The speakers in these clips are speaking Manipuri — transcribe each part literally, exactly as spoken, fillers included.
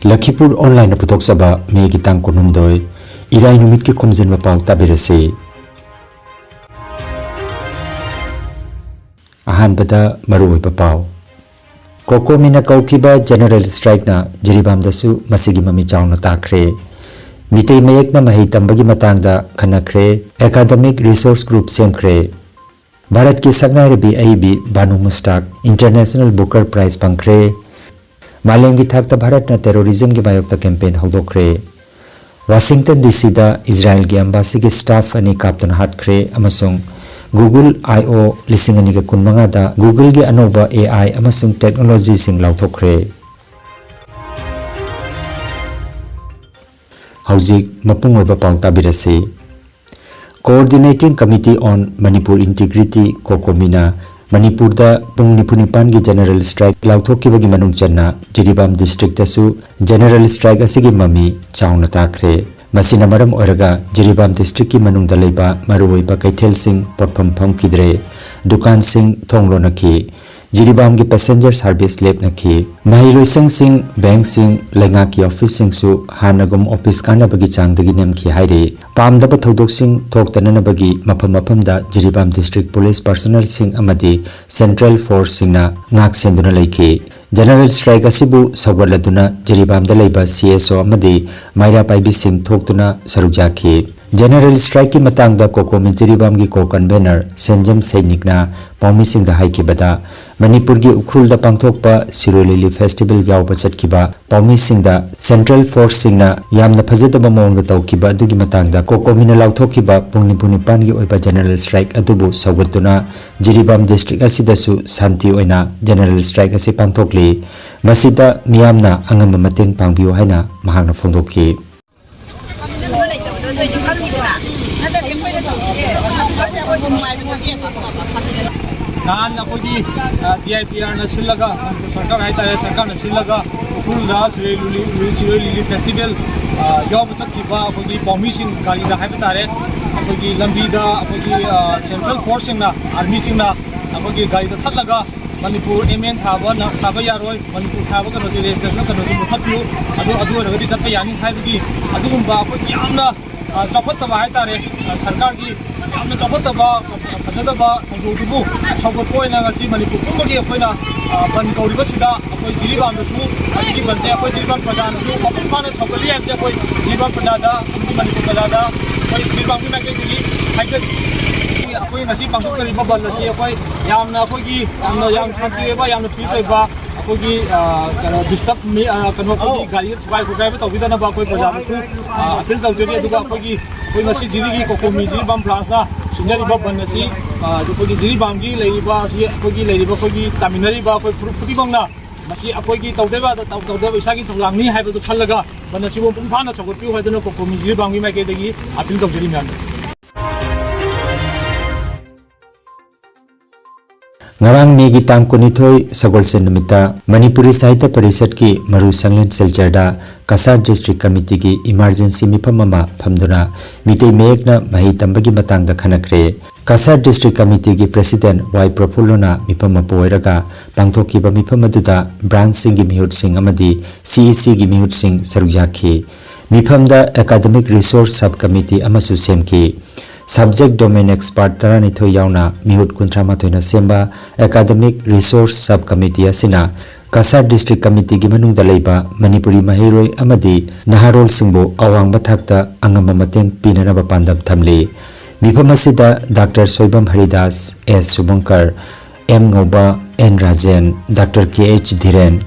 ꯂꯈꯤꯄꯨꯔ ꯑꯣꯟꯂꯥꯏꯟꯅ ꯄꯨꯊꯣꯛꯆꯕ ꯃꯦꯒꯤ ꯇꯥꯡ ꯀꯨꯟꯍꯨꯝꯗꯣꯏ, ꯏꯔꯥꯏ ꯅꯨꯃꯤꯠꯀꯤ ꯈꯣꯝꯖꯤꯟꯕ ꯄꯥꯎ ꯇꯥꯕꯤꯔꯁꯤ꯫ ꯑꯍꯥꯟꯕꯗ ꯃꯔꯨꯑꯣꯏꯕ ꯄꯥꯎ꯫ ꯀꯣꯀꯣꯃꯤꯅ ꯀꯧꯈꯤꯕ ꯖꯦꯅꯔꯦꯜ ꯁ꯭ꯇ꯭ꯔꯥꯏꯛꯅ ꯖꯤꯔꯤꯕꯥꯝꯗꯁꯨ ꯃꯁꯤꯒꯤ ꯃꯃꯤ ꯆꯥꯎꯅ ꯇꯥꯈ꯭ꯔꯦ꯫ ꯃꯤꯇꯩ ꯃꯌꯦꯛꯅ ꯃꯍꯩ ꯇꯝꯕꯒꯤ ꯃꯇꯥꯡꯗ ꯈꯟꯅꯈ꯭ꯔꯦ꯫ ꯑꯦꯀꯥꯗꯃꯤꯛ ꯔꯤꯁꯣꯔꯁ ꯒ꯭ꯔꯨꯞ ꯁꯦꯝꯈ꯭ꯔꯦ꯫ ꯚꯥꯔꯠꯀꯤ ꯁꯛꯅꯥꯏꯔꯕꯤ ꯑꯏꯕꯤ ꯕꯥꯅꯨ ꯃꯨꯁꯇꯥꯛ ꯏꯟꯇꯔꯅꯦꯁꯅꯦꯜ ꯕꯨꯀꯔ ꯄ꯭ꯔꯥꯏꯖ ꯐꯪꯈ꯭ꯔꯦ꯫ ꯃꯥꯂꯦꯝꯒꯤ ꯊꯥꯛꯇ ꯚꯥꯔꯠꯅ ꯇꯦꯔꯣꯔꯤꯖꯝꯒꯤ ꯃꯥꯌꯣꯛꯇ ꯀꯦꯝꯄꯦꯟ ꯍꯧꯗꯣꯛꯈ꯭ꯔꯦ꯫ ꯋꯥꯁꯤꯡꯇꯟ ꯗꯤ ꯁꯤꯗ ꯏꯖꯔꯥꯏꯜꯒꯤ ꯑꯦꯝꯕꯥꯁꯤꯒꯤ ꯁ꯭ꯇꯥꯐ ꯑꯅꯤ ꯀꯥꯞꯇꯨꯅ ꯍꯥꯠꯈ꯭ꯔꯦ ꯑꯃꯁꯨꯡ Google I/O ꯂꯤꯁꯤꯡ ꯑꯅꯤꯒ ꯀꯨꯟꯃꯉꯥꯗ Googleꯒꯤ ꯑꯅꯧꯕ AI ꯑꯃꯁꯨꯡ ꯇꯦꯛꯅꯣꯂꯣꯖꯤꯁꯤꯡ ꯂꯥꯎꯊꯣꯛꯈ꯭ꯔꯦ꯫ ꯍꯧꯖꯤꯛ ꯃꯄꯨꯡ ꯑꯣꯏꯕ ꯄꯥꯎ ꯇꯥꯕꯤꯔꯁꯤ꯫ Coordinating Committee on Manipur Integrity, ꯀꯣꯀꯣꯃꯤꯅ ꯃꯅꯤꯄꯨꯔꯗ ꯄꯨꯡ ꯅꯤꯐꯨ ꯅꯤꯄꯥꯟꯒꯤ ꯖꯦꯅꯔꯦꯜ ꯁ꯭ꯇ꯭ꯔꯥꯏꯛ ꯂꯥꯎꯊꯣꯛꯈꯤꯕꯒꯤ ꯃꯅꯨꯡ ꯆꯟꯅ ꯖꯤꯔꯤꯕꯥꯝ ꯗꯤꯁꯇ꯭ꯔꯤꯛꯇꯁꯨ ꯖꯦꯅꯔꯦꯜ ꯁ꯭ꯇ꯭ꯔꯥꯏꯛ ꯑꯁꯤꯒꯤ ꯃꯃꯤ ꯆꯥꯎꯅ ꯇꯥꯈ꯭ꯔꯦ꯫ ꯃꯁꯤꯅ ꯃꯔꯝ ꯑꯣꯏꯔꯒ ꯖꯤꯔꯤꯕꯥꯝ ꯗꯤꯁꯇ꯭ꯔꯤꯛꯀꯤ ꯃꯅꯨꯡꯗ ꯂꯩꯕ ꯃꯔꯨꯑꯣꯏꯕ ꯀꯩꯊꯦꯜꯁꯤꯡ ꯄꯣꯠꯐꯝ ꯐꯝꯈꯤꯗ꯭ꯔꯦ, ꯗꯨꯀꯥꯟꯁꯤꯡ ꯊꯣꯡ ꯂꯣꯟꯅꯈꯤ꯫ ꯖꯤꯔꯤꯕꯥꯝꯒꯤ ꯄꯦꯁꯦꯟꯖꯔ ꯁꯥꯔꯚꯤꯁ ꯂꯦꯞꯅꯈꯤ꯫ ꯃꯍꯩꯂꯣꯏꯁꯪꯁꯤꯡ, ꯕꯦꯡꯛꯁꯤꯡ, ꯂꯩꯉꯥꯛꯀꯤ ꯑꯣꯐꯤꯁꯁꯤꯡꯁꯨ ꯍꯥꯟꯅꯒꯨꯝ ꯑꯣꯐꯤꯁ ꯀꯥꯅꯕꯒꯤ ꯆꯥꯡꯗꯒꯤ ꯅꯦꯝꯈꯤ ꯍꯥꯏꯔꯤ꯫ ꯄꯥꯝꯗꯕ ꯊꯧꯗꯣꯛꯁꯤꯡ ꯊꯣꯛꯇꯅꯅꯕꯒꯤ ꯃꯐꯝ ꯃꯐꯝꯗ ꯖꯤꯔꯤꯕꯥꯝ ꯗꯤꯁꯇ꯭ꯔꯤꯛ ꯄꯨꯂꯤꯁ ꯄꯥꯔꯁꯣꯅꯦꯜꯁꯤꯡ ꯑꯃꯗꯤ ꯁꯦꯟꯇ꯭ꯔꯦꯜ ꯐꯣꯔꯁꯁꯤꯡꯅ ꯉꯥꯛ ꯁꯦꯟꯗꯨꯅ ꯂꯩꯈꯤ꯫ ꯖꯦꯅꯔꯦꯜ ꯁ꯭ꯇ꯭ꯔꯥꯏꯛ ꯑꯁꯤꯕꯨ ꯁꯧꯒꯠꯂꯗꯨꯅ ꯖꯤꯔꯤꯕꯥꯝꯗ ꯂꯩꯕ CSO ꯑꯃꯗꯤ ꯃꯩꯔꯥ ꯄꯥꯏꯕꯤꯁꯤꯡ ꯊꯣꯛꯇꯨꯅ ꯁꯔꯨꯛ ꯌꯥꯈꯤ꯫ ꯖꯦꯅꯔꯦꯜ ꯁ꯭ꯇ꯭ꯔꯥꯏꯛꯀꯤ ꯃꯇꯥꯡꯗ ꯀꯣꯀꯣꯃꯤ ꯖꯤꯔꯤꯕꯥꯝꯒꯤ ꯀꯣ ꯀꯟꯚꯦꯅꯔ ꯁꯦꯟꯖꯝ ꯁꯩꯅꯤꯛꯅ ꯄꯥꯎꯃꯤꯁꯤꯡꯗ ꯍꯥꯏꯈꯤꯕꯗ, ꯃꯅꯤꯄꯨꯔꯒꯤ ꯎꯈ꯭ꯔꯨꯜꯗ ꯄꯥꯡꯊꯣꯛꯄ ꯁꯤꯔꯣꯏ ꯂꯤꯂꯤ ꯐꯦꯁꯇꯤꯚꯦꯜ ꯌꯥꯎꯕ ꯆꯠꯈꯤꯕ ꯄꯥꯎꯃꯤꯁꯤꯡꯗ ꯁꯦꯟꯇ꯭ꯔꯦꯜ ꯐꯣꯔꯁꯁꯤꯡꯅ ꯌꯥꯝꯅ ꯐꯖꯗꯕ ꯃꯑꯣꯡꯗ ꯇꯧꯈꯤꯕ ꯑꯗꯨꯒꯤ ꯃꯇꯥꯡꯗ ꯀꯣꯀꯣꯃꯤꯅ ꯂꯥꯎꯊꯣꯛꯈꯤꯕ ꯄꯨꯡ ꯅꯤꯐꯨ ꯅꯤꯄꯥꯟꯒꯤ ꯑꯣꯏꯕ ꯖꯦꯅꯔꯦꯜ ꯁ꯭ꯇ꯭ꯔꯥꯏꯛ ꯑꯗꯨꯕꯨ ꯁꯧꯒꯠꯇꯨꯅ ꯖꯤꯔꯤꯕꯥꯝ ꯗꯤꯁꯇ꯭ꯔꯤꯛ ꯑꯁꯤꯗꯁꯨ ꯁꯥꯟꯇꯤ ꯑꯣꯏꯅ ꯖꯦꯅꯔꯦꯜ ꯁ꯭ꯇ꯭ꯔꯥꯏꯛ ꯑꯁꯤ ꯄꯥꯡꯊꯣꯛꯂꯤ꯫ ꯃꯁꯤꯗ ꯃꯤꯌꯥꯝꯅ ꯑꯉꯝꯕ ꯃꯇꯦꯡ ꯄꯥꯡꯕꯤꯌꯨ ꯍꯥꯏꯅ ꯃꯍꯥꯛꯅ ꯐꯣꯡꯗꯣꯛꯈꯤ꯫ ꯅꯍꯥꯟ ꯑꯩꯈꯣꯏꯒꯤ, ꯑ, DIPRꯅ ꯁꯤꯜꯂꯒ, ꯃꯅꯤꯄꯨꯔ ꯁꯔꯀꯥꯔ ꯍꯥꯏꯇꯥꯔꯦ, ꯁꯔꯀꯥꯔꯅ ꯁꯤꯜꯂꯒ ꯎꯈ꯭ꯔꯨꯜꯗ ꯁꯤꯔꯣꯏ ꯂꯤꯂꯤ, ꯁꯤꯔꯣꯏ ꯂꯤꯂꯤ ꯐꯦꯁꯇꯤꯚꯦꯜ, ꯑ, ꯌꯥꯎꯕ ꯆꯠꯈꯤꯕ ꯑꯩꯈꯣꯏꯒꯤ ꯄꯥꯎꯃꯤꯁꯤꯡ ꯒꯥꯔꯤꯗ ꯍꯥꯏꯕ ꯇꯥꯔꯦ, ꯑꯩꯈꯣꯏꯒꯤ ꯂꯝꯕꯤꯗ ꯑꯩꯈꯣꯏꯒꯤ, ꯑ, ꯁꯦꯟꯇ꯭ꯔꯦꯜ ꯐꯣꯔꯁꯁꯤꯡꯅ, ꯑꯥꯔꯃꯤꯁꯤꯡꯅ ꯑꯩꯈꯣꯏꯒꯤ ꯒꯥꯔꯤꯗ ꯊꯠꯂꯒ ꯃꯅꯤꯄꯨꯔ ꯑꯦꯝ ꯑꯦꯟ ꯊꯥꯕ ꯅ-, ꯊꯥꯕ ꯌꯥꯔꯣꯏ, ꯃꯅꯤꯄꯨꯔ ꯊꯥꯕ ꯀꯩꯅꯣꯁꯦ, ꯔꯦꯖꯤꯁꯇ꯭ꯔꯦꯁꯟ ꯀꯩꯅꯣꯁꯦ ꯃꯨꯊꯠꯄꯤꯌꯨ, ꯑꯗꯨ, ꯑꯗꯨ ꯑꯣꯏꯔꯒꯗꯤ ꯆꯠꯄ ꯌꯥꯅꯤ ꯍꯥꯏꯕꯒꯤ ꯑꯗꯨꯒꯨꯝꯕ ꯑꯩꯈꯣꯏꯒꯤ ꯌꯥꯝꯅ, ꯑ, ꯆꯥꯎꯈꯠꯇꯕ ꯍꯥꯏꯇꯥꯔꯦ, ꯑ, ꯁꯔꯀꯥꯔꯒꯤ ꯌꯥꯝꯅ ꯆꯥꯎꯈꯠꯇꯕ, ꯐꯖꯗꯕ ꯊꯧꯗꯣꯛꯇꯨꯕꯨ ꯁꯧꯒꯠꯄ ꯑꯣꯏꯅ ꯉꯁꯤ ꯃꯅꯤꯄꯨꯔ ꯄꯨꯝꯕꯒꯤ ꯑꯩꯈꯣꯏꯅ, ꯑ, ꯕꯟ ꯀꯧꯔꯤꯕꯁꯤꯗ ꯑꯩꯈꯣꯏ ꯖꯤꯔꯤꯕꯥꯝꯗꯁꯨ ꯑꯁꯤꯒꯤ ꯕꯟꯁꯦ ꯑꯩꯈꯣꯏ ꯖꯤꯔꯤꯕꯥꯝ ꯄ꯭ꯔꯖꯥꯅꯁꯨ ꯃꯄꯨꯡ ꯐꯥꯅ ꯁꯧꯒꯠꯂꯤ ꯍꯥꯏꯕꯁꯦ ꯑꯩꯈꯣꯏ ꯖꯤꯔꯤꯕꯥꯝ ꯄ꯭ꯔꯖꯥꯗ ꯑꯃꯗꯤ ꯃꯅꯤꯄꯨꯔ ꯄ꯭ꯔꯖꯥꯗ ꯑꯩꯈꯣꯏ ꯖꯤꯔꯤꯕꯥꯝꯒꯤ ꯃꯥꯏꯀꯩꯗꯒꯤ ꯍꯥꯏꯖꯔꯤ꯫ ꯑꯩꯈꯣꯏ ꯉꯁꯤ ꯄꯥꯡꯊꯣꯛꯆꯔꯤꯕ ꯕꯟ ꯑꯁꯤ ꯑꯩꯈꯣꯏ ꯌꯥꯝꯅ ꯑꯩꯈꯣꯏꯒꯤ ꯌꯥꯝꯅ ꯌꯥꯝ ꯁꯥꯟꯇꯤ ꯑꯣꯏꯕ, ꯌꯥꯝꯅ ꯄꯤꯁ ꯑꯣꯏꯕ, ꯑꯩꯈꯣꯏꯒꯤ, ꯑ, ꯀꯩꯅꯣ, ꯗꯤꯁꯇꯔꯕ ꯃꯤ, ꯑ, ꯀꯩꯅꯣ, ꯑꯩꯈꯣꯏꯒꯤ ꯒꯥꯔꯤ ꯊꯨꯒꯥꯏ ꯈꯣꯠꯀꯥꯏꯕ ꯇꯧꯕꯤꯗꯅꯕ ꯑꯩꯈꯣꯏ ꯄ꯭ꯔꯖꯥꯗꯁꯨ, ꯑ, ꯑꯄꯤꯜ ꯇꯧꯖꯔꯤ꯫ ꯑꯗꯨꯒ ꯑꯩꯈꯣꯏꯒꯤ, ꯑꯩꯈꯣꯏ ꯉꯁꯤ ꯖꯤꯔꯤꯒꯤ ꯀꯣꯀꯣꯃꯤ ꯖꯤꯔꯤꯕꯥꯝ ꯕ꯭ꯔꯥꯟꯁꯅ ꯁꯤꯟꯖꯔꯤꯕ ꯕꯟ ꯑꯁꯤ, ꯑ, ꯑꯩꯈꯣꯏꯒꯤ ꯖꯤꯔꯤꯕꯥꯝꯒꯤ ꯂꯩꯔꯤꯕ ꯑꯁꯤ ꯑꯩꯈꯣꯏꯒꯤ ꯂꯩꯔꯤꯕ ꯑꯩꯈꯣꯏꯒꯤ ꯇꯥꯃꯤꯟꯅꯔꯤꯕ ꯑꯩꯈꯣꯏ ꯐꯨꯔꯨꯞ ꯈꯨꯗꯤꯡꯃꯛꯅ ꯃꯁꯤ ꯑꯩꯈꯣꯏꯒꯤ ꯇꯧꯗꯕ ꯌꯥꯗ-, ꯇꯧ-, ꯇꯧꯗꯕ ꯏꯁꯥꯒꯤ ꯊꯧꯗꯥꯡꯅꯤ ꯍꯥꯏꯕꯗꯨ ꯈꯜꯂꯒ ꯕꯟ ꯑꯁꯤꯕꯨ ꯃꯄꯨꯡ ꯐꯥꯅ ꯆꯥꯎꯈꯠꯄꯤꯌꯨ ꯍꯥꯏꯗꯨꯅ ꯀꯣꯀꯣꯃꯤ ꯖꯤꯔꯤꯕꯥꯝꯒꯤ ꯃꯥꯏꯀꯩꯗꯒꯤ ꯑꯄꯤꯜ ꯇꯧꯖꯔꯤ ꯃꯌꯥꯝꯗ꯫ ꯉꯔꯥꯡ ꯃꯦꯒꯤ ꯇꯥꯡ ꯀꯨꯟꯅꯤꯊꯣꯏ ꯁꯒꯣꯜꯁꯦꯟ ꯅꯨꯃꯤꯠꯇ ꯃꯅꯤꯄꯨꯔꯤ ꯁꯥꯍꯤꯇ꯭ꯌ ꯄꯔꯤꯁꯠꯀꯤ ꯃꯔꯨ ꯁꯪꯂꯦꯟ ꯁꯤꯜꯆꯔꯗ ꯀꯁꯥꯔ ꯗꯤꯁꯇ꯭ꯔꯤꯛ ꯀꯃꯤꯇꯤꯒꯤ ꯏꯃꯥꯔꯖꯦꯟꯁꯤ ꯃꯤꯐꯝ ꯑꯃ ꯐꯝꯗꯨꯅ ꯃꯤꯇꯩ ꯃꯌꯦꯛꯅ ꯃꯍꯩ ꯇꯝꯕꯒꯤ ꯃꯇꯥꯡꯗ ꯈꯟꯅꯈ꯭ꯔꯦ꯫ ꯀꯁꯥꯔ ꯗꯤꯁꯇ꯭ꯔꯤꯛ ꯀꯃꯤꯇꯤꯒꯤ ꯄ꯭ꯔꯦꯁꯤꯗꯦꯟꯠ ꯋꯥꯏ ꯄ꯭ꯔꯐꯨꯜꯂꯣꯅ ꯃꯤꯐꯝ ꯑꯃ ꯄꯨ ꯑꯣꯏꯔꯒ ꯄꯥꯡꯊꯣꯛꯈꯤꯕ ꯃꯤꯐꯝ ꯑꯗꯨꯗ ꯕ꯭ꯔꯥꯟꯁꯁꯤꯡꯒꯤ ꯃꯤꯍꯨꯠꯁꯤꯡ ꯑꯃꯗꯤ ꯁꯤ ꯏ ꯁꯤꯒꯤ ꯃꯤꯍꯨꯠꯁꯤꯡ ꯁꯔꯨꯛ ꯌꯥꯈꯤ꯫ ꯃꯤꯐꯝꯗ ꯑꯦꯀꯥꯗꯃꯤꯛ ꯔꯤꯁꯣꯔꯁ ꯁꯕ ꯀꯃꯤꯇꯤ ꯑꯃꯁꯨ ꯁꯦꯝꯈꯤ꯫ ꯁꯕꯖꯦꯛ ꯗꯣꯃꯦꯟ ꯑꯦꯛꯁꯄꯥꯔꯠ ꯇꯔꯥꯅꯤꯊꯣꯏ ꯌꯥꯎꯅ ꯃꯤꯍꯨꯠ ꯀꯨꯟꯊ꯭ꯔꯥ ꯃꯥꯊꯣꯏꯅ ꯁꯦꯝꯕ ꯑꯦꯀꯥꯗꯃꯤꯛ ꯔꯤꯁꯣꯔꯁ ꯁꯕ ꯀꯃꯤꯇꯤ ꯑꯁꯤꯅ ꯀꯁꯥꯔ ꯗꯤꯁꯇ꯭ꯔꯤꯛ ꯀꯃꯤꯇꯤꯒꯤ ꯃꯅꯨꯡꯗ ꯂꯩꯕ ꯃꯅꯤꯄꯨꯔꯤ ꯃꯍꯩꯔꯣꯏ ꯑꯃꯗꯤ ꯅꯍꯥꯔꯣꯜꯁꯤꯡꯕꯨ ꯑꯋꯥꯡꯕ ꯊꯥꯛꯇ ꯑꯉꯝꯕ ꯃꯇꯦꯡ ꯄꯤꯅꯅꯕ ꯄꯥꯟꯗꯝ ꯊꯝꯂꯤ꯫ ꯃꯤꯐꯝ ꯑꯁꯤꯗ doctor Soibam Haridas, S Shubhankar, M Ngouba, N Rajen, doctor K H Dhiren,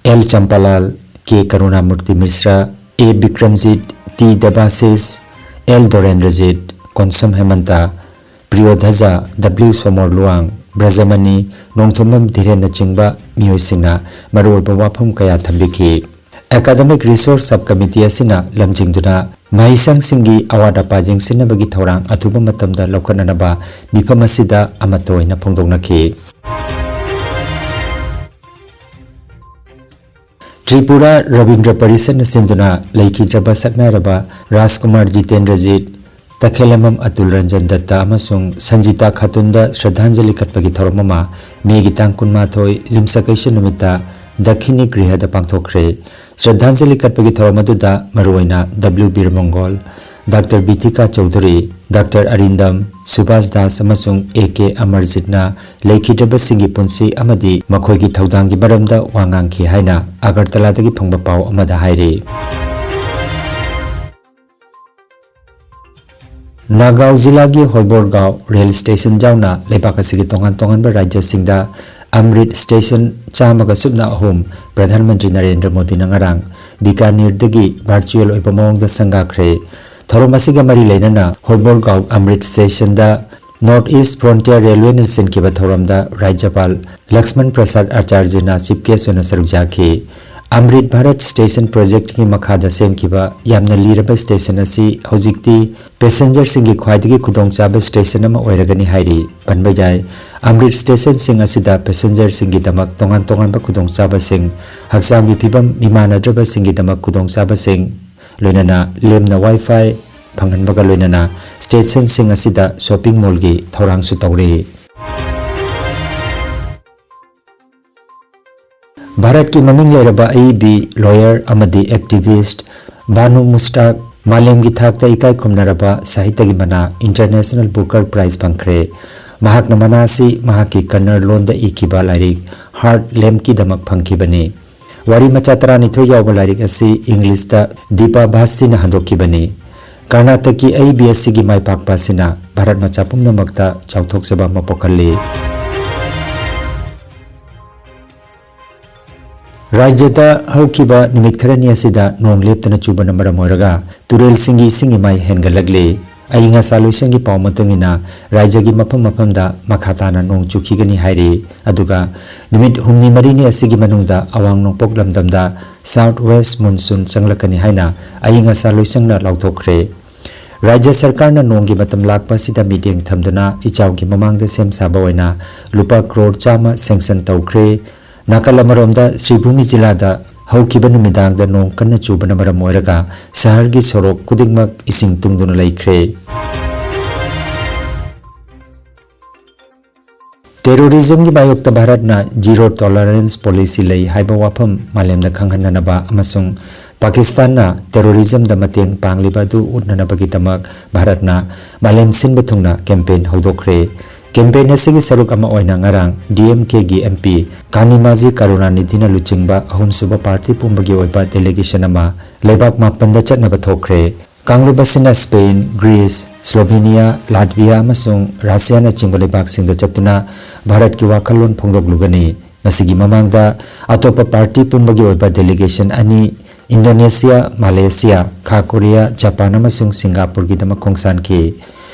L Champalal, K Karunamurti Mishra, A Bikramjit, T Debashish, L Dorendrajit, Konsam Hemanta, Priyodhaj, W Somor Luwang, Brajamani, Nongthombam ꯙꯤꯔꯦꯟꯅꯆꯤꯡꯕ ꯃꯤꯑꯣꯏꯁꯤꯡꯅ ꯃꯔꯨꯑꯣꯏꯕ ꯋꯥꯐꯝ ꯀꯌꯥ ꯊꯝꯕꯤꯈꯤ꯫ ꯑꯦꯀꯥꯗꯃꯤꯛ ꯔꯤꯁꯣꯔꯁ ꯁꯕ ꯀꯃꯤꯇꯤ ꯑꯁꯤꯅ ꯂꯝꯖꯤꯡꯗꯨꯅ ꯃꯍꯩꯁꯪꯁꯤꯡꯒꯤ ꯑꯋꯥꯠ ꯑꯄꯥ ꯌꯦꯡꯁꯤꯟꯅꯕꯒꯤ ꯊꯧꯔꯥꯡ ꯑꯊꯨꯕ ꯃꯇꯝꯗ ꯂꯧꯈꯠꯅꯅꯕ ꯃꯤꯐꯝ ꯑꯁꯤꯗ ꯑꯃꯠꯇ ꯑꯣꯏꯅ ꯐꯣꯡꯗꯣꯛꯅꯈꯤ꯫ ꯇ꯭ꯔꯤꯄꯨꯔꯥ ꯔꯕꯤꯟꯗ꯭ꯔ ꯄꯔꯤꯁꯠꯅ ꯁꯤꯟꯗꯨꯅ ꯂꯩꯈꯤꯗ꯭ꯔꯕ ꯁꯛꯅꯥꯏꯔꯕ ꯔꯥꯖꯀꯨꯃꯥꯔ ꯖꯤꯇꯦꯟꯗ꯭ꯔꯖꯤꯠ, ꯇꯈꯦꯂꯝꯕꯝ ꯑꯇꯨꯜ ꯔꯟꯖꯟ ꯗꯠꯇ ꯑꯃꯁꯨꯡ ꯁꯟꯖꯤꯇꯥ ꯈꯥꯇꯨꯟꯗ ꯁ꯭ꯔꯗꯥꯟꯖꯂꯤ ꯀꯠꯄꯒꯤ ꯊꯧꯔꯝ ꯑꯃ ꯃꯦꯒꯤ ꯇꯥꯡ ꯀꯨꯟꯃꯥꯊꯣꯏ, ꯌꯨꯝꯁꯀꯩꯁ ꯅꯨꯃꯤꯠꯇ ꯗꯛꯈꯤꯅꯤ ꯒ꯭ꯔꯤꯍꯗ ꯄꯥꯡꯊꯣꯛꯈ꯭ꯔꯦ꯫ ꯁ꯭ꯔꯗꯙꯥꯟꯖꯂꯤ ꯀꯠꯄꯒꯤ ꯊꯧꯔꯝ ꯑꯗꯨꯗ ꯃꯔꯨꯑꯣꯏꯅ ꯗꯕ꯭ꯂꯤꯎ ꯕꯤꯔ ꯃꯪꯒꯣꯜ, ꯗꯥꯛꯇꯔ ꯕꯤꯊꯤꯀꯥ ꯆꯧꯙꯨꯔꯤ, ꯗꯥꯛꯇꯔ ꯑꯔꯤꯟꯗꯝ, ꯁꯨꯕꯥꯁ ꯗꯥꯁ ꯑꯃꯁꯨꯡ ꯑꯦ ꯀꯦ ꯑꯃꯔꯖꯤꯠꯅ ꯂꯩꯈꯤꯗ꯭ꯔꯕꯁꯤꯡꯒꯤ ꯄꯨꯟꯁꯤ ꯑꯃꯗꯤ ꯃꯈꯣꯏꯒꯤ ꯊꯧꯗꯥꯡꯒꯤ ꯃꯔꯝꯗ ꯋꯥ ꯉꯥꯡꯈꯤ ꯍꯥꯏꯅ ꯑꯒꯔꯇꯂꯥꯗꯒꯤ ꯐꯪꯕ ꯄꯥꯎ ꯑꯃꯗ ꯍꯥꯏꯔꯤ꯫ ꯅꯥꯒꯥꯎ ꯖꯤꯂꯥꯒꯤ ꯍꯣꯏꯕꯣꯔꯒꯥꯎ ꯔꯦꯜ ꯁ꯭ꯇꯦꯁꯟ ꯌꯥꯎꯅ ꯂꯩꯕꯥꯛ ꯑꯁꯤꯒꯤ ꯇꯣꯉꯥꯟ ꯇꯣꯉꯥꯟꯕ ꯔꯥꯖ꯭ꯌꯁꯤꯡꯗ ꯑꯃ꯭ꯔꯤꯠ ꯁ꯭ꯇꯦꯁꯟ ꯆꯥꯝꯃꯒ ꯁꯨꯞꯅ ꯑꯍꯨꯝ ꯄ꯭ꯔꯙꯥꯟ ꯃꯟꯇ꯭ꯔꯤ ꯅꯔꯦꯟꯗ꯭ꯔ ꯃꯣꯗꯤꯅ ꯉꯔꯥꯡ ꯕꯤꯀꯥꯅꯤꯔꯗꯒꯤ ꯚꯔꯆꯨꯑꯦꯜ ꯑꯣꯏꯕ ꯃꯑꯣꯡꯗ ꯁꯪꯒꯥꯈ꯭ꯔꯦ꯫ ꯊꯧꯔꯝ ꯑꯁꯤꯒ ꯃꯔꯤ ꯂꯩꯅꯅ ꯍꯣꯏꯕꯣꯔꯒꯥꯎ ꯑꯃ꯭ꯔꯤꯠ ꯁ꯭ꯇꯦꯁꯟꯗ North East Frontier Railwayꯅ ꯁꯤꯟꯈꯤꯕ ꯊꯧꯔꯝꯗ ꯔꯥꯖ꯭ꯌꯄꯥꯜ ꯂꯛꯁꯃꯟ ꯄ꯭ꯔꯁꯥꯗ ꯑꯥꯆꯥꯔꯖꯅ ꯆꯤꯐ ꯒꯦꯁ ꯑꯣꯏꯅ ꯁꯔꯨꯛ ꯌꯥꯈꯤ꯫ ꯑꯃ꯭ꯔꯤꯠ ꯚꯥꯔꯠ ꯁ꯭ꯇꯦꯁꯟ ꯄ꯭ꯔꯣꯖꯦꯛꯠꯀꯤ ꯃꯈꯥꯗ ꯁꯦꯝꯈꯤꯕ ꯌꯥꯝꯅ ꯂꯤꯔꯕ ꯁ꯭ꯇꯦꯁꯟ ꯑꯁꯤ ꯍꯧꯖꯤꯛꯇꯤ ꯄꯦꯁꯦꯟꯖꯔꯁꯤꯡꯒꯤ ꯈ꯭ꯋꯥꯏꯗꯒꯤ ꯈꯨꯗꯣꯡꯆꯥꯕ ꯁ꯭ꯇꯦꯁꯟ ꯑꯃ ꯑꯣꯏꯔꯒꯅꯤ ꯍꯥꯏꯔꯤ꯫ ꯄꯟꯕ ꯌꯥꯏ, ꯑꯃ꯭ꯔꯤꯠ ꯁ꯭ꯇꯦꯁꯟꯁꯤꯡ ꯑꯁꯤꯗ ꯄꯦꯁꯦꯟꯖꯔꯁꯤꯡꯒꯤꯗꯃꯛ ꯇꯣꯉꯥꯟ ꯇꯣꯉꯥꯟꯕ ꯈꯨꯗꯣꯡꯆꯥꯕꯁꯤꯡ, ꯍꯛꯆꯥꯡꯒꯤ ꯐꯤꯕꯝ ꯃꯤꯃꯥꯟꯅꯗ꯭ꯔꯕꯁꯤꯡꯒꯤꯗꯃꯛ ꯈꯨꯗꯣꯡꯆꯥꯕꯁꯤꯡ, ꯂꯣꯏꯅꯅ ꯂꯦꯝꯅ ꯋꯥꯏ ꯐꯥꯏ ꯐꯪꯍꯟꯕꯒ ꯂꯣꯏꯅꯅ ꯁ꯭ꯇꯦꯁꯟꯁꯤꯡ ꯑꯁꯤꯗ ꯁꯣꯞꯄꯤꯡ ꯃꯣꯜꯒꯤ ꯊꯧꯔꯥꯡꯁꯨ ꯇꯧꯔꯤ꯫ ꯚꯥꯔꯠꯀꯤ ꯃꯃꯤꯡ ꯂꯩꯔꯕ ꯑꯏꯕꯤ, ꯂꯣꯌꯔ ꯑꯃꯗꯤ ꯑꯦꯛꯇꯤꯚꯤꯁ꯭ꯠ ꯕꯥꯅꯨ ꯃꯨꯁꯇꯥꯛ ꯃꯥꯂꯦꯝꯒꯤ ꯊꯥꯛꯇ ꯏꯀꯥꯏ ꯈꯨꯝꯅꯔꯕ ꯁꯥꯍꯤꯇ꯭ꯌꯒꯤ ꯃꯅꯥ International Booker Prize ꯐꯪꯈ꯭ꯔꯦ꯫ ꯃꯍꯥꯛꯅ ꯃꯅꯥ ꯑꯁꯤ ꯃꯍꯥꯛꯀꯤ ꯀꯟꯅꯔ ꯂꯣꯟꯗ ꯏꯈꯤꯕ ꯂꯥꯏꯔꯤꯛ ꯍꯥꯔꯠ ꯂꯦꯝꯞꯀꯤꯗꯃꯛ ꯐꯪꯈꯤꯕꯅꯤ꯫ ꯋꯥꯔꯤ ꯃꯆꯥ ꯇꯔꯥꯅꯤꯊꯣꯏ ꯌꯥꯎꯕ ꯂꯥꯏꯔꯤꯛ ꯑꯁꯤ ꯏꯪꯂꯤꯁꯇ ꯗꯤꯄꯥ ꯚꯥꯁꯤꯅ ꯍꯟꯗꯣꯛꯈꯤꯕꯅꯤ꯫ ꯀꯔꯅꯥꯇꯛꯀꯤ ꯑꯏꯕꯤ ꯑꯁꯤꯒꯤ ꯃꯥꯏ ꯄꯥꯛꯄ ꯑꯁꯤꯅ ꯚꯥꯔꯠ ꯃꯆꯥ ꯄꯨꯝꯅꯃꯛꯇ ꯆꯥꯎꯊꯣꯛꯆꯕ ꯑꯃ ꯄꯣꯛꯍꯜꯂꯤ꯫ ꯔꯥꯖ꯭ꯌꯗ ꯍꯧꯈꯤꯕ ꯅꯨꯃꯤꯠ ꯈꯔꯅꯤ ꯑꯁꯤꯗ ꯅꯣꯡ ꯂꯦꯞꯇꯅ ꯆꯨꯕꯅ ꯃꯔꯝ ꯑꯣꯏꯔꯒ ꯇꯨꯔꯦꯜꯁꯤꯡꯒꯤ ꯏꯁꯤꯡ ꯏꯃꯥꯏ ꯍꯦꯟꯒꯠꯂꯛꯂꯤ꯫ ꯑꯏꯪ ꯑꯁꯥ ꯂꯣꯏꯁꯪꯒꯤ ꯄꯥꯎ ꯃꯇꯨꯡ ꯏꯟꯅ, ꯔꯥꯖ꯭ꯌꯒꯤ ꯃꯐꯝ ꯃꯐꯝꯗ ꯃꯈꯥ ꯇꯥꯅ ꯅꯣꯡ ꯆꯨꯈꯤꯒꯅꯤ ꯍꯥꯏꯔꯤ꯫ ꯑꯗꯨꯒ ꯅꯨꯃꯤꯠ ꯍꯨꯝꯅꯤ ꯃꯔꯤꯅꯤ ꯑꯁꯤꯒꯤ ꯃꯅꯨꯡꯗ ꯑꯋꯥꯡ ꯅꯣꯡꯄꯣꯛ ꯂꯝꯗꯝꯗ South West Monsoon ꯆꯪꯂꯛꯀꯅꯤ ꯍꯥꯏꯅ ꯑꯏꯪ ꯑꯁꯥ ꯂꯣꯏꯁꯪꯅ ꯂꯥꯎꯊꯣꯛꯈ꯭ꯔꯦ꯫ ꯔꯥꯖ꯭ꯌ ꯁꯔꯀꯥꯔꯅ ꯅꯣꯡꯒꯤ ꯃꯇꯝ ꯂꯥꯛꯄ ꯑꯁꯤꯗ ꯃꯤꯠꯌꯦꯡ ꯊꯝꯗꯨꯅ ꯏꯆꯥꯎꯒꯤ ꯃꯃꯥꯡꯗ ꯁꯦꯝ ꯁꯥꯕ ꯑꯣꯏꯅ ꯂꯨꯄꯥ ꯀ꯭ꯔꯣꯔ ꯆꯥꯝꯃ ꯁꯦꯡꯁꯟ ꯇꯧꯈ꯭ꯔꯦ꯫ ꯅꯥꯀꯜ ꯑꯃꯔꯣꯝꯗ, ꯁ꯭ꯔꯤꯚꯨꯃꯤ ꯖꯤꯂꯥꯗ ꯍꯧꯈꯤꯕ ꯅꯨꯃꯤꯗꯥꯡꯗ ꯅꯣꯡ ꯀꯟꯅ ꯆꯨꯕꯅ ꯃꯔꯝ ꯑꯣꯏꯔꯒ ꯁꯍꯔꯒꯤ ꯁꯣꯔꯣꯛ ꯈꯨꯗꯤꯡꯃꯛ ꯏꯁꯤꯡ ꯇꯨꯡꯗꯨꯅ ꯂꯩꯈ꯭ꯔꯦ꯫ Terrorismꯒꯤ ꯃꯥꯌꯣꯛꯇ ꯚꯥꯔꯠꯅ zero tolerance policy ꯂꯩ ꯍꯥꯏꯕ ꯋꯥꯐꯝ ꯃꯥꯂꯦꯝꯗ ꯈꯪꯍꯟꯅꯅꯕ ꯑꯃꯁꯨꯡ ꯄꯥꯀꯤꯁꯇꯥꯟꯅ terrorismꯗ ꯃꯇꯦꯡ ꯄꯥꯡꯂꯤꯕ ꯑꯗꯨ ꯎꯠꯅꯅꯕꯒꯤꯗꯃꯛ ꯚꯥꯔꯠꯅ ꯃꯥꯂꯦꯝ ꯁꯤꯟꯕ ꯊꯨꯡꯅ campaign ꯍꯧꯗꯣꯛꯈ꯭ꯔꯦ꯫ Campaign ꯑꯁꯤꯒꯤ ꯁꯔꯨꯛ ꯑꯃ ꯑꯣꯏꯅ ꯉꯔꯥꯡ DMKꯒꯤ MP ꯀꯥꯅꯤꯃꯥꯖꯤ ꯀꯔꯨꯅꯥꯅꯤꯙꯤꯅ ꯂꯨꯆꯤꯡꯕ ꯑꯍꯨꯝꯁꯨꯕ party ꯄꯨꯝꯕꯒꯤ ꯑꯣꯏꯕ delegation ꯑꯃ ꯂꯩꯕꯥꯛ ꯃꯥꯄꯟꯗ ꯆꯠꯅꯕ ꯊꯣꯛꯈ꯭ꯔꯦ꯫ ꯀꯥꯡꯂꯨꯞ ꯑꯁꯤꯅ Spain, Greece, Slovenia, Latvia ꯑꯃꯁꯨꯡ Russiaꯅꯆꯤꯡꯕ ꯂꯩꯕꯥꯛꯁꯤꯡꯗ ꯆꯠꯇꯨꯅ ꯚꯥꯔꯠꯀꯤ ꯋꯥꯈꯜꯂꯣꯟ ꯐꯣꯡꯗꯣꯛꯂꯨꯒꯅꯤ꯫ ꯃꯁꯤꯒꯤ ꯃꯃꯥꯡꯗ ꯑꯇꯣꯞꯄ party ꯄꯨꯝꯕꯒꯤ ꯑꯣꯏꯕ delegation ꯑꯅꯤ, Indonesia, Malaysia, ꯈꯥ ꯀꯣꯔꯤꯌꯥ, ꯖꯄꯥꯟ ꯑꯃꯁꯨꯡ ꯁꯤꯡꯒꯥꯄꯨꯔꯒꯤꯗꯃꯛ ꯈꯣꯡꯁꯥꯟꯈꯤ꯫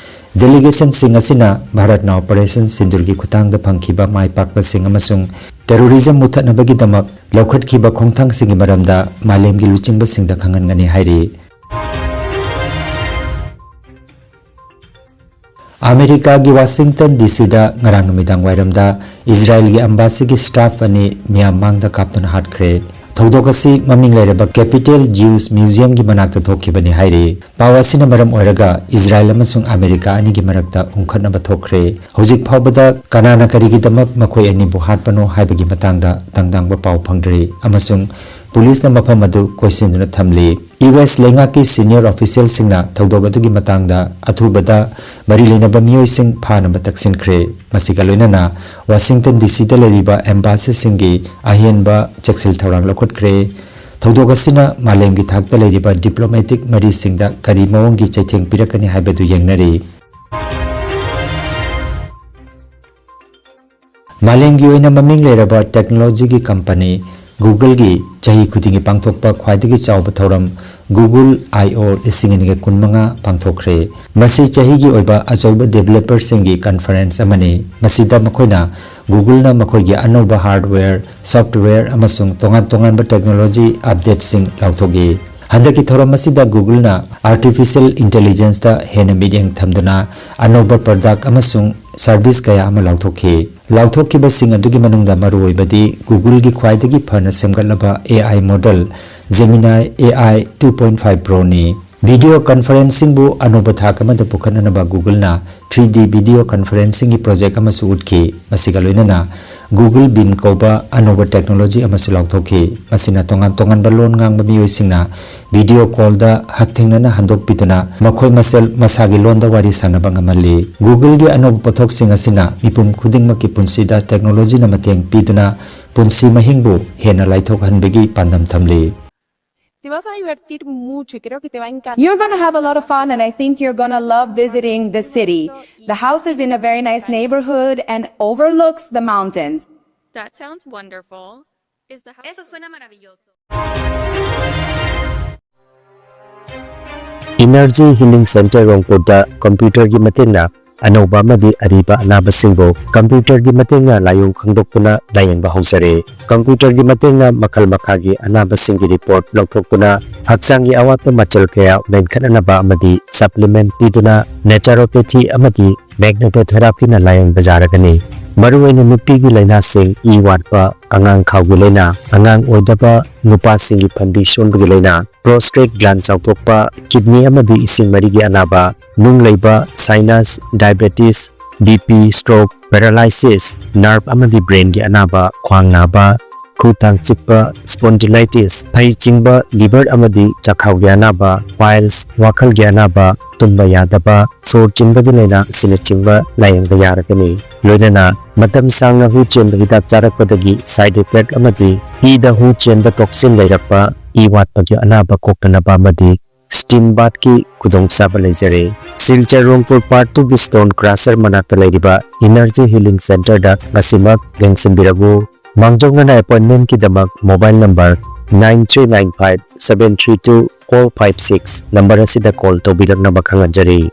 Delegationꯁꯤꯡ ꯑꯁꯤꯅ ꯚꯥꯔꯠꯅ Operation ꯁꯤꯟꯗꯨꯔꯒꯤ ꯈꯨꯠꯊꯥꯡꯗ ꯐꯪꯈꯤꯕ ꯃꯥꯏ ꯄꯥꯛꯄꯁꯤꯡ ꯑꯃꯁꯨꯡ terrorism ꯃꯨꯠꯊꯠꯅꯕꯒꯤꯗꯃꯛ ꯂꯧꯈꯠꯈꯤꯕ ꯈꯣꯡꯊꯥꯡꯁꯤꯡꯒꯤ ꯃꯔꯝꯗ ꯃꯥꯂꯦꯝꯒꯤ ꯂꯨꯆꯤꯡꯕꯁꯤꯡꯗ ꯈꯪꯍꯟꯒꯅꯤ ꯍꯥꯏꯔꯤ꯫ ꯑꯃꯦꯔꯤꯀꯥꯒꯤ Washington DCꯗ ꯉꯔꯥꯡ ꯅꯨꯃꯤꯗꯥꯡ ꯋꯥꯏꯔꯝꯗ ꯏꯖꯔꯥꯏꯜꯒꯤ embassy ꯒꯤ staff ꯑꯅꯤ ꯃꯤꯌꯥꯝ ꯃꯥꯡꯗ ꯀꯥꯞꯇꯨꯅ ꯍꯥꯠꯈ꯭ꯔꯦ꯫ ꯊꯧꯗꯣꯛ ꯑꯁꯤ ꯃꯃꯤꯡ ꯂꯩꯔꯕ Capitol Jewish Museum ꯒꯤ ꯃꯅꯥꯛꯇ ꯊꯣꯛꯈꯤꯕꯅꯤ ꯍꯥꯏꯔꯤ꯫ ꯄꯥꯎ ꯑꯁꯤꯅ ꯃꯔꯝ ꯑꯣꯏꯔꯒ ꯏꯖꯔꯥꯏꯜ ꯑꯃꯁꯨꯡ ꯑꯃꯦꯔꯤꯀꯥ ꯑꯅꯤꯒꯤ ꯃꯔꯛꯇ ꯎꯪꯈꯠꯅꯕ ꯊꯣꯛꯈ꯭ꯔꯦ꯫ ꯍꯧꯖꯤꯛ ꯐꯥꯎꯕꯗ ꯀꯅꯥꯅ ꯀꯔꯤꯒꯤꯗꯃꯛ ꯃꯈꯣꯏ ꯑꯅꯤꯕꯨ ꯍꯥꯠꯄꯅꯣ ꯍꯥꯏꯕꯒꯤ ꯃꯇꯥꯡꯗ ꯇꯥꯡꯗꯥꯡꯕ ꯄꯥꯎ ꯐꯪꯗ꯭ꯔꯤ ꯑꯃꯁꯨꯡ ꯄꯨꯂꯤꯁꯅ ꯃꯐꯝ ꯑꯗꯨ ꯀꯣꯏꯁꯤꯟꯗꯨꯅ ꯊꯝꯂꯤ꯫ US ꯂꯩꯉꯥꯛꯀꯤ senior officialꯁꯤꯡꯅ ꯊꯧꯗꯣꯛ ꯑꯗꯨꯒꯤ ꯃꯇꯥꯡꯗ ꯑꯊꯨꯕꯗ ꯃꯔꯤ ꯂꯩꯅꯕ ꯃꯤꯑꯣꯏꯁꯤꯡ ꯐꯥꯅꯕ ꯇꯛꯁꯤꯟꯈ꯭ꯔꯦ꯫ ꯃꯁꯤꯒ ꯂꯣꯏꯅꯅ Washington DCꯗ ꯂꯩꯔꯤꯕ embassyꯁꯤꯡꯒꯤ ꯑꯍꯦꯟꯕ ꯆꯦꯛꯁꯤꯜ ꯊꯧꯔꯥꯡ ꯂꯧꯈꯠꯈ꯭ꯔꯦ꯫ ꯊꯧꯗꯣꯛ ꯑꯁꯤꯅ ꯃꯥꯂꯦꯝꯒꯤ ꯊꯥꯛꯇ ꯂꯩꯔꯤꯕ diplomatic ꯃꯔꯤꯁꯤꯡꯗ ꯀꯔꯤ ꯃꯑꯣꯡꯒꯤ ꯆꯩꯊꯦꯡ ꯄꯤꯔꯛꯀꯅꯤ ꯍꯥꯏꯕꯗꯨ ꯌꯦꯡꯅꯔꯤ꯫ ꯃꯥꯂꯦꯝꯒꯤ ꯑꯣꯏꯅ ꯃꯃꯤꯡ ꯂꯩꯔꯕ technologyꯒꯤ company Googleꯒꯤ ꯆꯍꯤ ꯈꯨꯗꯤꯡꯒꯤ ꯄꯥꯡꯊꯣꯛꯄ ꯈ꯭ꯋꯥꯏꯗꯒꯤ ꯆꯥꯎꯕ ꯊꯧꯔꯝ Google I/O ꯂꯤꯁꯤꯡ ꯑꯅꯤꯒ ꯀꯨꯟꯃꯉꯥ ꯄꯥꯡꯊꯣꯛꯈ꯭ꯔꯦ꯫ ꯃꯁꯤ ꯆꯍꯤꯒꯤ ꯑꯣꯏꯕ ꯑꯆꯧꯕ developerꯁꯤꯡꯒꯤ conference ꯑꯃꯅꯤ꯫ ꯃꯁꯤꯗ ꯃꯈꯣꯏꯅ Googleꯅ ꯃꯈꯣꯏꯒꯤ ꯑꯅꯧꯕ hardware, software ꯑꯃꯁꯨꯡ ꯇꯣꯉꯥꯟ ꯇꯣꯉꯥꯟꯕ technology updateꯁꯤꯡ ꯂꯥꯎꯊꯣꯛꯏ꯫ ꯍꯟꯗꯛꯀꯤ ꯊꯧꯔꯝ ꯑꯁꯤꯗ Googleꯅ artificial intelligenceꯇ ꯍꯦꯟꯅ ꯃꯤꯠꯌꯦꯡ ꯊꯝꯗꯨꯅ ꯑꯅꯧꯕ product ꯑꯃꯁꯨꯡ service ꯀꯌꯥ ꯑꯃ ꯂꯥꯎꯊꯣꯛꯈꯤ꯫ ꯂꯥꯎꯊꯣꯛꯈꯤꯕꯁꯤꯡ ꯑꯗꯨꯒꯤ ꯃꯅꯨꯡꯗ ꯃꯔꯨꯑꯣꯏꯕꯗꯤ Googleꯒꯤ ꯈ꯭ꯋꯥꯏꯗꯒꯤ ꯐꯅ ꯁꯦꯝꯒꯠꯂꯕ AI model Gemini AI two point five Proꯅꯤ꯫ Video conferencingꯕꯨ ꯑꯅꯧꯕ ꯊꯥꯛ ꯑꯃꯗ ꯄꯨꯈꯠꯅꯅꯕ Googleꯅ three D video conferencingꯒꯤ project ꯑꯃꯁꯨ ꯎꯠꯈꯤ꯫ ꯃꯁꯤꯒ ꯂꯣꯏꯅꯅ Google Bing ꯀꯧꯕ ꯑꯅꯧꯕ technology ꯑꯃꯁꯨ ꯂꯥꯎꯊꯣꯛꯈꯤ꯫ ꯃꯁꯤꯅ ꯇꯣꯉꯥꯟ ꯇꯣꯉꯥꯟꯕ ꯂꯣꯟ ꯉꯥꯡꯕ ꯃꯤꯑꯣꯏꯁꯤꯡꯅ video callꯗ ꯍꯛꯊꯦꯡꯅꯅ ꯍꯟꯗꯣꯛꯄꯤꯗꯨꯅ ꯃꯈꯣꯏ ꯃꯁꯦꯜ ꯃꯁꯥꯒꯤ ꯂꯣꯟꯗ ꯋꯥꯔꯤ ꯁꯥꯟꯅꯕ ꯉꯝꯍꯜꯂꯤ꯫ Googleꯒꯤ ꯑꯅꯧꯕ ꯄꯣꯠꯊꯣꯛꯁꯤꯡ ꯑꯁꯤꯅ ꯃꯤꯄꯨꯝ ꯈꯨꯗꯤꯡꯃꯛꯀꯤ ꯄꯨꯟꯁꯤꯗ technologyꯅ ꯃꯇꯦꯡ ꯄꯤꯗꯨꯅ ꯄꯨꯟꯁꯤ ꯃꯍꯤꯡꯕꯨ ꯍꯦꯟꯅ ꯂꯥꯏꯊꯣꯛꯍꯟꯕꯒꯤ ꯄꯥꯟꯗꯝ ꯊꯝꯂꯤ꯫ Te vas a divertir mucho y creo que te va a encantar. You're gonna have a lot of fun and I think you're gonna love visiting the city. The house is in a very nice neighborhood and overlooks the mountains. That sounds wonderful. Is the house Eso suena maravilloso. Energy Healing Center ꯔꯣꯡꯄꯨꯔꯗ ꯀꯝꯄ꯭ꯌꯨꯇꯔꯒꯤ ꯃꯇꯦꯡꯅ ꯑꯅꯧꯕ ꯑꯃꯗꯤ ꯑꯔꯤꯕ ꯑꯅꯥꯕꯁꯤꯡꯕꯨ ꯀꯝꯄ꯭ꯌꯨꯇꯔꯒꯤ ꯃꯇꯦꯡꯅ ꯂꯥꯏꯑꯣꯡ ꯈꯪꯗꯣꯛꯇꯨꯅ ꯂꯥꯌꯦꯡꯕ ꯍꯧꯖꯔꯦ꯫ ꯀꯝꯄ꯭ꯌꯨꯇꯔꯒꯤ ꯃꯇꯦꯡꯅ ꯃꯈꯜ ꯃꯈꯥꯒꯤ ꯑꯅꯥꯕꯁꯤꯡꯒꯤ ꯔꯤꯄꯣꯔꯠ ꯂꯧꯊꯣꯛꯇꯨꯅ ꯍꯛꯆꯥꯡꯒꯤ ꯑꯋꯥꯠꯄ ꯃꯆꯜ ꯀꯌꯥ ꯃꯦꯟꯈꯠꯅꯅꯕ ꯑꯃꯗꯤ ꯁꯄ꯭ꯂꯤꯃꯦꯟꯠ ꯄꯤꯗꯨꯅ naturopathy ꯑꯃꯗꯤ magnetotherapiꯅ ꯂꯥꯌꯦꯡꯕ ꯌꯥꯔꯒꯅꯤ꯫ ꯃꯔꯨꯑꯣꯏꯅ ꯅꯨꯄꯤꯒꯤ ꯂꯥꯏꯅꯥꯁꯤꯡ, ꯏ ꯋꯥꯠꯄ, ꯑꯉꯥꯡ ꯈꯥꯎꯒꯤ ꯂꯥꯏꯅꯥ, ꯑꯉꯥꯡ ꯑꯣꯏꯗꯕ, ꯅꯨꯄꯥꯁꯤꯡꯒꯤ ꯐꯟꯕꯤ ꯁꯣꯟꯕꯒꯤ ꯂꯥꯏꯅꯥ, prostate gland ꯆꯥꯎꯊꯣꯛꯄ, kidney ꯑꯃꯗꯤ ꯏꯁꯤꯡ ꯃꯔꯤꯒꯤ ꯑꯅꯥꯕ, ꯅꯨꯡ ꯂꯩꯕ, sinus, diabetes, BP, stroke, paralysis, nerve ꯑꯃꯗꯤ brainꯒꯤ ꯑꯅꯥꯕ, ꯈ꯭ꯋꯥꯡ ꯅꯥꯕ, ꯈꯨ ꯇꯥꯡ ꯆꯤꯛꯄ, spondylitis, ꯐꯩ ꯆꯤꯡꯕ, liver ꯑꯃꯗꯤ ꯆꯈꯥꯎꯒꯤ ꯑꯅꯥꯕ, piles, ꯋꯥꯈꯜꯒꯤ ꯑꯅꯥꯕ, ꯇꯨꯝꯕ ꯌꯥꯗꯕ, ꯁꯣꯔ ꯆꯤꯟꯕꯒꯤ ꯂꯥꯏꯅꯥ ꯑꯁꯤꯅꯆꯤꯡꯕ ꯂꯥꯌꯦꯡꯕ ꯌꯥꯔꯒꯅꯤ꯫ ꯂꯣꯏꯅꯅ ꯃꯇꯝ ꯁꯥꯡꯅ ꯍꯨ ꯆꯦꯟꯕ ꯍꯤꯗꯥꯛ ꯆꯥꯔꯛꯄꯗꯒꯤ side effect ꯑꯃꯗꯤ ꯏꯗ ꯍꯨ ꯆꯦꯟꯕ toxin ꯂꯩꯔꯛꯄ, ꯏ ꯋꯥꯠꯄꯒꯤ ꯑꯅꯥꯕ ꯀꯣꯛꯇꯅꯕ ꯑꯃꯗꯤ steam bathꯀꯤ ꯈꯨꯗꯣꯡꯆꯥꯕ ꯂꯩꯖꯔꯦ꯫ ꯁꯤꯜꯆꯔ ꯔꯣꯡꯄꯨꯔ Part Twoꯒꯤ stone crusher ꯃꯅꯥꯛꯇ ꯂꯩꯔꯤꯕ Energy Healing Centerꯗ ꯉꯁꯤꯃꯛ ꯂꯦꯡꯁꯤꯟꯕꯤꯔꯛꯎ꯫ ꯃꯥꯡꯖꯧꯅꯅ appointmentꯀꯤꯗꯃꯛ mobile number nine three nine five seven three two four five six number ꯑꯁꯤꯗ call ꯇꯧꯕꯤꯔꯛꯅꯕ ꯈꯪꯍꯟꯖꯔꯤ꯫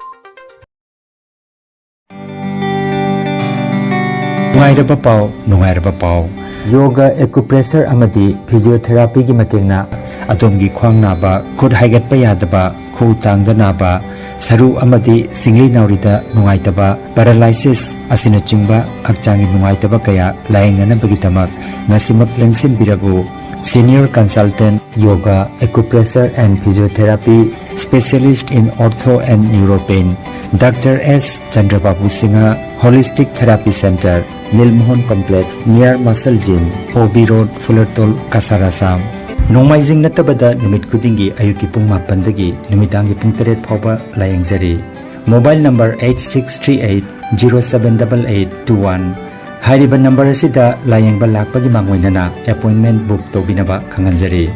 ꯅꯨꯡꯉꯥꯏꯔꯕ ꯄꯥꯎ, ꯅꯨꯡꯉꯥꯏꯔꯕ ꯄꯥꯎ꯫ Yoga, acupressure ꯑꯃꯗꯤ physiotherapyꯒꯤ ꯃꯇꯦꯡꯅ ꯑꯗꯣꯝꯒꯤ ꯈ꯭ꯋꯥꯡ ꯅꯥꯕ, ꯈꯨꯠ ꯍꯥꯏꯒꯠꯄ ꯌꯥꯗꯕ, ꯈꯨꯎ ꯇꯥꯡꯗ ꯅꯥꯕ, ꯁꯔꯨ ꯑꯃꯗꯤ ꯁꯤꯡꯂꯤ ꯅꯥꯎꯔꯤꯗ ꯅꯨꯡꯉꯥꯏꯇꯕ, paralysis ꯑꯁꯤꯅꯆꯤꯡꯕ ꯍꯛꯆꯥꯡꯒꯤ ꯅꯨꯡꯉꯥꯏꯇꯕ ꯀꯌꯥ ꯂꯥꯌꯦꯡꯅꯅꯕꯒꯤꯗꯃꯛ ꯉꯁꯤꯃꯛ ꯂꯦꯡꯁꯤꯟꯕꯤꯔꯒꯨ꯫ Senior Consultant Yoga, Acupressure and Physiotherapy, Specialist in Ortho and Neuropain, Doctor S Chandrababu Singha, Holistic Therapy Center, Nilmohan Complex, near Muscle Gym, O B Road, Fulartol, Kasar, Assam. ꯅꯣꯡꯃꯥꯏꯖꯤꯡ ꯅꯠꯇꯕꯗ ꯅꯨꯃꯤꯠ ꯈꯨꯗꯤꯡꯒꯤ ꯑꯌꯨꯛꯀꯤ ꯄꯨꯡ ꯃꯥꯄꯟꯗꯒꯤ ꯅꯨꯃꯤꯗꯥꯡꯒꯤ ꯄꯨꯡ ꯇꯔꯦꯠ ꯐꯥꯎꯕ ꯂꯥꯌꯦꯡꯖꯔꯤ꯫ Mobile number eight six three eight zero seven double eight two one꯫ ꯍꯥꯏꯔꯤꯕ ꯅꯝꯕꯔ ꯑꯁꯤꯗ ꯂꯥꯌꯦꯡꯕ ꯂꯥꯛꯄꯒꯤ ꯃꯥꯡꯑꯣꯏꯅꯅ appointment book ꯇꯧꯕꯤꯅꯕ ꯈꯪꯍꯟꯖꯔꯤ꯫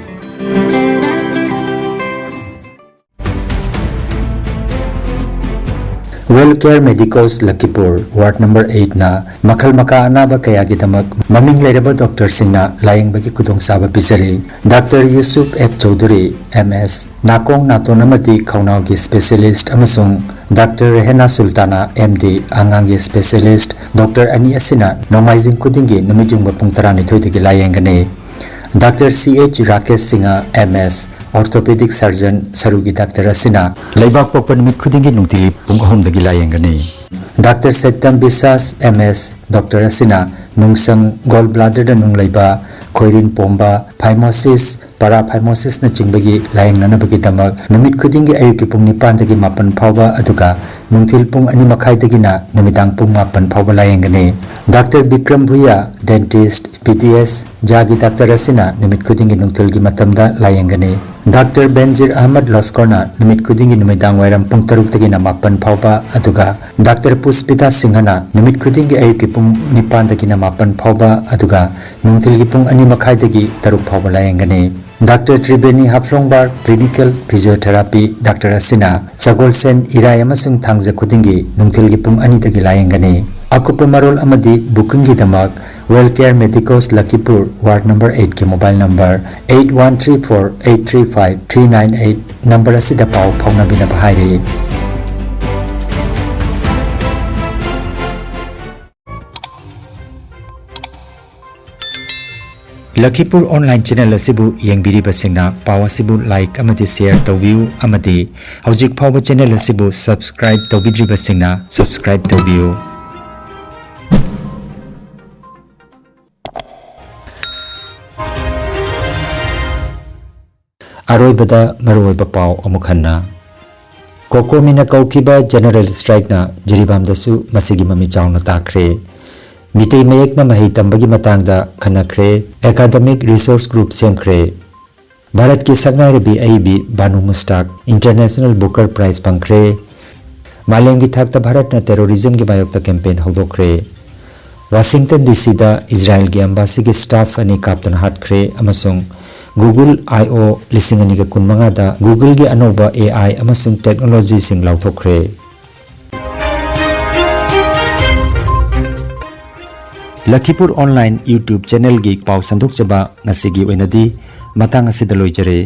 Well Care Medicos Lakhipur, Ward number eight ꯅ ꯃꯈꯜ ꯃꯈꯥ ꯑꯅꯥꯕ ꯀꯌꯥꯒꯤꯗꯃꯛ ꯃꯃꯤꯡ ꯂꯩꯔꯕ ꯗꯣꯛꯇꯔꯁꯤꯡꯅ ꯂꯥꯌꯦꯡꯕꯒꯤ ꯈꯨꯗꯣꯡꯆꯥꯕ ꯄꯤꯖꯔꯤ꯫ Doctor Yusuf F Chaudhuri, M S, ꯅꯥꯀꯣꯡ, ꯅꯥꯇꯣꯟ ꯑꯃꯗꯤ ꯈꯧꯅꯥꯎꯒꯤ specialist ꯑꯃꯁꯨꯡ doctor Rehena Sultana, M D, ꯑꯉꯥꯡꯒꯤ specialist꯫ ꯗꯣꯛꯇꯔ ꯑꯅꯤ ꯑꯁꯤꯅ ꯅꯣꯡꯃꯥꯏꯖꯤꯡ ꯈꯨꯗꯤꯡꯒꯤ ꯅꯨꯃꯤꯠ ꯌꯨꯡꯕ ꯄꯨꯡ ꯇꯔꯥꯅꯤꯊꯣꯏꯗꯒꯤ ꯂꯥꯌꯦꯡꯒꯅꯤ꯫ Doctor C H Rakesh Singh, M S, orthopedic surgeon, ꯁꯔꯨꯒꯤ ꯗꯥꯛꯇꯔ ꯑꯁꯤꯅ ꯂꯩꯕꯥꯛ ꯄꯣꯛꯄ ꯅꯨꯃꯤꯠ ꯈꯨꯗꯤꯡꯒꯤ ꯅꯨꯡꯇꯤꯒꯤ ꯄꯨꯡ ꯑꯍꯨꯝꯗꯒꯤ ꯂꯥꯌꯦꯡꯒꯅꯤ꯫ Doctor Seitam Biswas, M S, doctor ꯑꯁꯤꯅ ꯅꯨꯡꯁꯪ, gall bladder ꯗ ꯅꯨꯡ ꯂꯩꯕ, ꯈꯣꯏꯔꯤꯟ ꯄꯣꯝꯕ, phimosis, paraphimosisꯅꯆꯤꯡꯕꯒꯤ ꯂꯥꯌꯦꯡꯅꯅꯕꯒꯤꯗꯃꯛ ꯅꯨꯃꯤꯠ ꯈꯨꯗꯤꯡꯒꯤ ꯑꯌꯨꯛꯀꯤ ꯄꯨꯡ ꯅꯤꯄꯥꯟꯗꯒꯤ ꯃꯥꯄꯟ ꯐꯥꯎꯕ, ꯑꯗꯨꯒ ꯅꯨꯡꯊꯤꯜ ꯄꯨꯡ ꯑꯅꯤ ꯃꯈꯥꯏꯗꯒꯤꯅ ꯅꯨꯃꯤꯗꯥꯡ ꯄꯨꯡ ꯃꯥꯄꯟ ꯐꯥꯎꯕ ꯂꯥꯌꯦꯡꯒꯅꯤ꯫ Doctor Bikram Bhuya, dentist, B D S, ꯖꯥꯒꯤ ꯗꯥꯛꯇꯔ ꯑꯁꯤꯅ ꯅꯨꯃꯤꯠ ꯈꯨꯗꯤꯡꯒꯤ ꯅꯨꯡꯊꯤꯜꯒꯤ ꯃꯇꯝꯗ ꯂꯥꯌꯦꯡꯒꯅꯤ꯫ ꯗꯥꯛꯇꯔ ꯕꯦꯟꯖꯤꯔ ꯑꯍꯃꯗ ꯂꯣꯁꯀꯣꯔꯅ ꯅꯨꯃꯤꯠ ꯈꯨꯗꯤꯡꯒꯤ ꯅꯨꯃꯤꯗꯥꯡ ꯋꯥꯏꯔꯝ ꯄꯨꯡ ꯇꯔꯨꯛꯇꯒꯤꯅ ꯃꯥꯄꯟ ꯐꯥꯎꯕ, ꯑꯗꯨꯒ ꯗꯥꯛꯇꯔ ꯄꯨꯁꯄꯤꯇꯥ ꯁꯤꯡꯍꯅ ꯅꯨꯃꯤꯠ ꯈꯨꯗꯤꯡꯒꯤ ꯑꯌꯨꯛꯀꯤ ꯄꯨꯡ ꯅꯤꯄꯥꯟꯗꯒꯤꯅ ꯃꯥꯄꯟ ꯐꯥꯎꯕ, ꯑꯗꯨꯒ ꯅꯨꯡꯊꯤꯜꯒꯤ ꯄꯨꯡ ꯑꯅꯤ ꯃꯈꯥꯏꯗꯒꯤ ꯇꯔꯨꯛ ꯐꯥꯎꯕ ꯂꯥꯌꯦꯡꯒꯅꯤ꯫ Doctor Triveni ꯍꯥꯐ꯭ꯂꯣꯡꯕꯥꯔ, clinical physiotherapy, doctor ꯑꯁꯤꯅ ꯁꯒꯣꯜꯁꯦꯟ, ꯏꯔꯥꯏ ꯑꯃꯁꯨꯡ ꯊꯥꯡꯖ ꯈꯨꯗꯤꯡꯒꯤ ꯅꯨꯡꯊꯤꯜꯒꯤ ꯄꯨꯡ ꯑꯅꯤꯗꯒꯤ ꯂꯥꯌꯦꯡꯒꯅꯤ꯫ ꯑꯀꯨꯞꯄ ꯃꯔꯣꯜ ꯑꯃꯗꯤ bookingꯒꯤꯗꯃꯛ Well Care Medicos Lakhipur, Ward number eightꯀꯤ mobile number eight one three four eight three five three nine eight number ꯑꯁꯤꯗ ꯄꯥꯎ ꯐꯥꯎꯅꯕꯤꯅꯕ ꯍꯥꯏꯔꯤ꯫ ꯂꯈꯤꯄꯨꯔ online channel ꯑꯁꯤꯕꯨ ꯌꯦꯡꯕꯤꯔꯤꯕꯁꯤꯡꯅ ꯄꯥꯎ ꯑꯁꯤꯕꯨ like ꯑꯃꯗꯤ share ꯇꯧꯕꯤꯌꯨ, ꯑꯃꯗꯤ ꯍꯧꯖꯤꯛ ꯐꯥꯎꯕ channel ꯑꯁꯤꯕꯨ subscribe ꯇꯧꯕꯤꯗ꯭ꯔꯤꯕꯁꯤꯡꯅ subscribe ꯇꯧꯕꯤꯌꯨ꯫ ꯑꯔꯣꯏꯕꯗ ꯃꯔꯨꯑꯣꯏꯕ ꯄꯥꯎ ꯑꯃꯨꯛ ꯍꯟꯅ꯫ ꯀꯣꯀꯣꯃꯤꯅ ꯀꯧꯈꯤꯕ ꯖꯦꯅꯔꯦꯜ ꯁ꯭ꯇ꯭ꯔꯥꯏꯛꯅ ꯖꯤꯔꯤꯕꯥꯝꯗꯁꯨ ꯃꯁꯤꯒꯤ ꯃꯃꯤ ꯆꯥꯎꯅ ꯇꯥꯈ꯭ꯔꯦ꯫ ꯃꯤꯇꯩ ꯃꯌꯦꯛꯅ ꯃꯍꯩ ꯇꯝꯕꯒꯤ ꯃꯇꯥꯡꯗ ꯈꯟꯅꯈ꯭ꯔꯦ꯫ ꯑꯦꯀꯥꯗꯃꯤꯛ ꯔꯤꯁꯣꯔꯁ ꯒ꯭ꯔꯨꯞ ꯁꯦꯝꯈ꯭ꯔꯦ꯫ ꯚꯥꯔꯠꯀꯤ ꯁꯛꯅꯥꯏꯔꯕꯤ ꯑꯏꯕꯤ ꯕꯥꯅꯨ ꯃꯨꯁꯇꯥꯛ ꯏꯟꯇꯔꯅꯦꯁꯅꯦꯜ ꯕꯨꯀꯔ ꯄ꯭ꯔꯥꯏꯖ ꯐꯪꯈ꯭ꯔꯦ꯫ ꯃꯥꯂꯦꯝꯒꯤ ꯊꯥꯛꯇ ꯚꯥꯔꯠꯅ ꯇꯦꯔꯣꯔꯤꯖꯝꯒꯤ ꯃꯥꯌꯣꯛꯇ ꯀꯦꯝꯄꯦꯟ ꯍꯧꯗꯣꯛꯈ꯭ꯔꯦ꯫ ꯋꯥꯁꯤꯡꯇꯟ ꯗꯤ ꯁꯤꯗ ꯏꯖꯔꯥꯏꯜꯒꯤ ꯑꯦꯝꯕꯥꯁꯤꯒꯤ ꯁ꯭ꯇꯥꯐ ꯑꯅꯤ ꯀꯥꯞꯇꯨꯅ ꯍꯥꯠꯈ꯭ꯔꯦ ꯑꯃꯁꯨꯡ Google I O ꯂꯤꯁꯤꯡ ꯑꯅꯤꯒ ꯀꯨꯟꯃꯉꯥꯗ Googleꯒꯤ ꯑꯅꯧꯕ A I ꯑꯃꯁꯨꯡ ꯇꯦꯛꯅꯣꯂꯣꯖꯤꯁꯤꯡ ꯂꯥꯎꯊꯣꯛꯈ꯭ꯔꯦ꯫ ꯂꯈꯤꯄꯨꯔ ꯑꯣꯟꯂꯥꯏꯟ YouTube ꯆꯦꯅꯦꯜꯒꯤ ꯄꯥꯎ ꯁꯟꯗꯣꯛꯆꯕ ꯉꯁꯤꯒꯤ ꯑꯣꯏꯅꯗꯤ ꯃꯇꯥꯡ ꯑꯁꯤꯗ ꯂꯣꯏꯖꯔꯦ꯫